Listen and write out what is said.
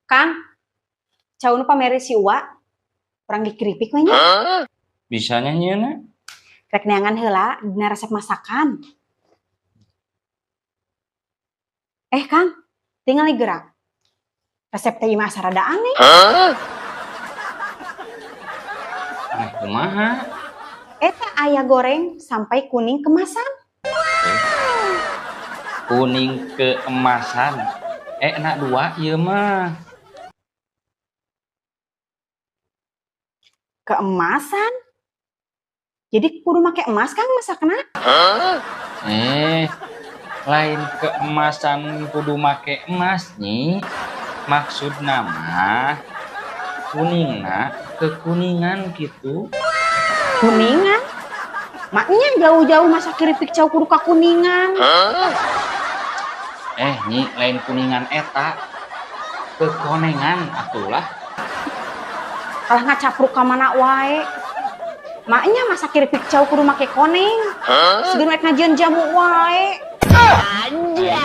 Kang, cau nu pamere si Uwa, urang dikeripik we nya. Bisanya nyieunna? Rek neangan heula dina resep masakan. Kang, tinggal gerak. Resep teh mah asa rada aneh. Aneh kumaha? Eta aya goreng sampai kuning kemasan. Kuning keemasan. Enak dua ieu mah. Keemasan? Jadi kudu make emas Kang masakna? Lain keemasan kudu make emas nih. Maksudna mah kuningna kekuningan gitu. Kuningan? Maknya jauh-jauh masak keripik cau kudu kakuningan. Nyi, lain kuningan eta. Kekonengan atulah. Kalah ngacapruk ka mana wae. Maknya masak keripik cau kudu make koneng. Segeun rek ngajieun jamu wae. Anjay.